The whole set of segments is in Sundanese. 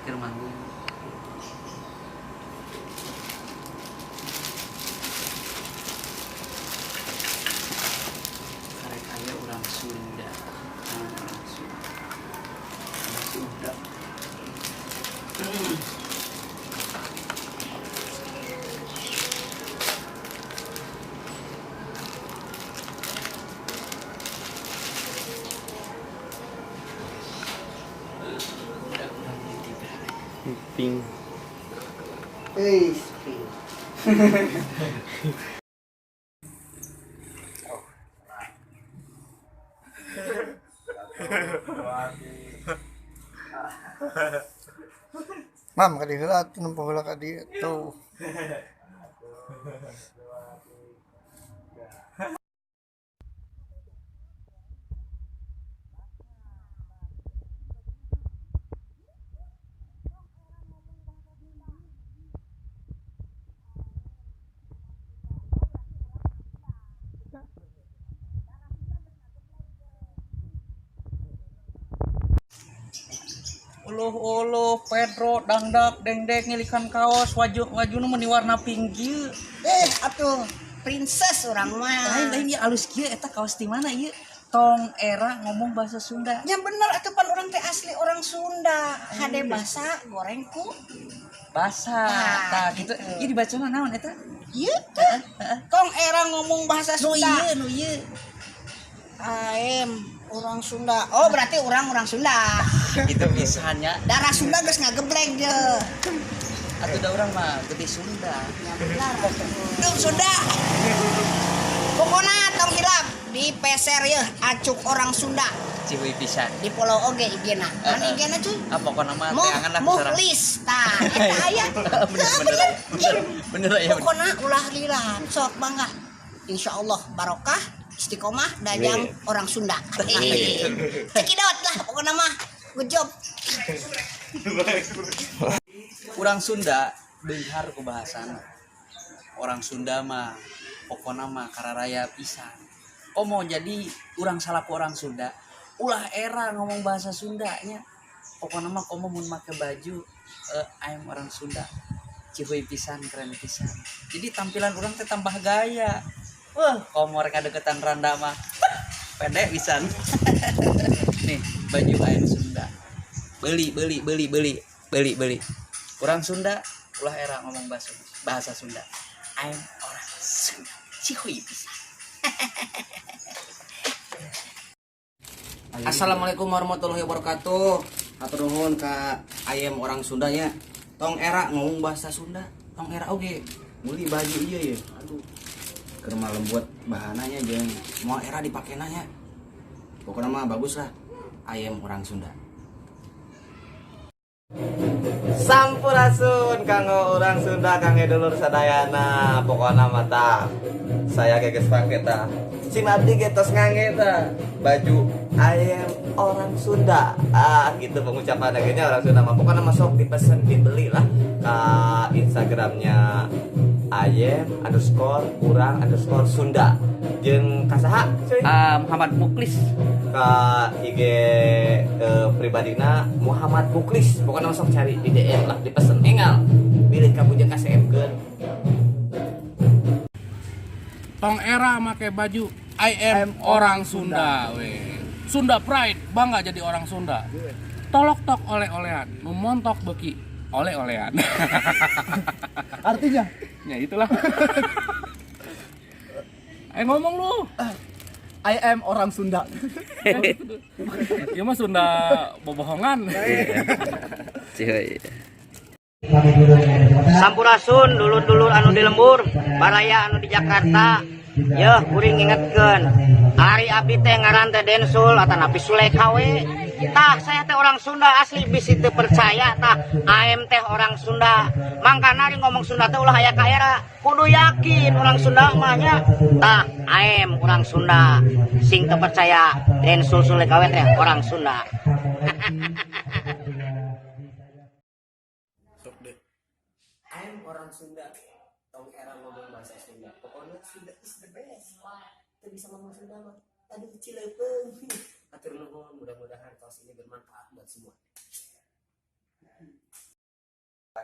Keur manggung. Karek aya urang Sunda. Nah, urang Sunda. Urang Sunda. Udah urang tiga. Ping. Eh, ping. Mam ka diheula atuh nempo heula ka dieu tuh. Uluh uluh Pedro dangdak dengdek ngilikan kaos waju wajuna meni warna pink kieu. Eh, atuh princess urang mah. Lain lain ieu alus kieu eta kaos di mana ieu? Tong era ngomong bahasa Sunda. Ya bener atuh pan urang teh asli orang Sunda. Hade basa goreng ku Basa. Tah, Tah gitu. Ieu dibacana naon eta? ieu teh. Tong era ngomong bahasa Nu Sunda. ieu nu ieu. Aem orang Sunda. Oh, berarti orang orang Sunda. Itu pisannya. Darah Sunda geus ngagebleng je. Atuh da urang mah gede Sunda. Ya benar atuh. Duh Sunda. Pokona tong hilap di peser yeuh acuk orang Sunda. Cihuy pisan. Di pulau oge IG-na. Kan Heeh. IG-na cuy. Ah pokona mah teangan lah ku sorang. Muhlis tah eta aya. Bener bener. Bener bener ya. Pokona ulah lila sok bangga. Insyaallah barokah istiqomah dajang orang Sunda. Cekidot lah pokona mah. Good job. Urang Sunda beunghar ku bahasana. Orang Sunda mah pokona mah kararaya pisan. Komo jadi urang salaku orang Sunda, ulah era ngomong bahasa Sunda nya. Pokona mah komo mun make baju I'm orang Sunda. Cihuy pisan, keren pisan. Jadi tampilan urang teh tambah gaya. Wah, komo rek deketan randa mah. Pede pisan. Nih, baju I'm Sunda. Beli, beli, beli, beli, beli, beli. Orang Sunda, ulah era ngomong bahasa bahasa Sunda. I'm orang Sunda. Cihuy pisan. Assalamualaikum warahmatullahi wabarakatuh. Hatur nuhun ka ayam orang Sunda nya. Tong era ngomong bahasa Sunda, tong era oge. Meuli baju ieu ya. Aduh. Keur mah lembut bahananya jeung moal era dipakena nya. Pokona mah bagus lah. Ayam orang Sunda. Sampurasun kanggo orang Sunda kangge dulur sadayana. Pokona mah tah saya geus pake tah. Cing abdi ge tos ngangge tah baju ayam orang Sunda. Ah gitu pengucapan nya orang Sunda mah. Pokona mah sok dipesen dibeli lah ka Instagramnya ayam underscore urang underscore Sunda. Jeung kasaha cuy? Muhammad Muklis. Ka IG pribadina Muhammad Muklis. Pokoknya masuk cari di DM lah, dipesen engal. Bilih ka bujang KCM-keun. Tong era make baju I am orang Sunda we. Sunda pride, bangga jadi orang Sunda. Tolok tok oleh-olehan, nu montok beki oleh-olehan. Artinya? Ya itulah. Ngomong lu. I am orang Sunda. Ieu mah Sunda bobohongan. Cihuy. Sampurasun dulur-dulur anu di lembur, baraya anu di Jakarta. Yeuh kuring ngingetkeun. Ari abdi teh ngaran teh Densul atanapi Suleka we. Tah saya teh orang Sunda asli bisi teu percaya tah AM teh orang Sunda. Mangkana ari ngomong Sunda teh ulah aya ka era. Kudu yakin orang Sunda mah nya. Tah AM orang Sunda. Sing teu percaya Densul Suleka we teh orang Sunda. I'm orang Sunda. Tong era ngomong bahasa Sunda. Pokoknya Sunda is the best. Wah, teu bisa ngomong Sunda mah. Aduh, cileupeng. Hatur nuhun, mudah-mudahan kaos ini bermanfaat buat semua.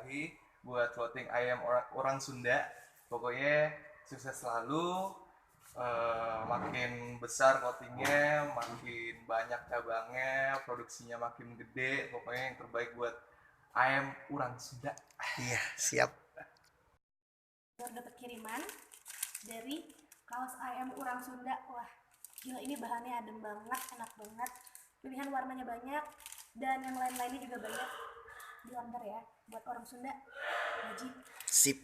Asahi buat clothing I am orang Sunda. Pokoknya sukses selalu, makin besar clothingnya, makin banyak cabangnya, produksinya makin gede. Pokoknya yang terbaik buat I am orang Sunda. Iya, siap. Baru dapat kiriman dari kaos I am Urang Sunda. Wah, gila, ini bahannya adem banget, enak banget. Pilihan warnanya banyak dan yang lain-lainnya juga banyak. Di order ya, buat orang Sunda wajib. Sip.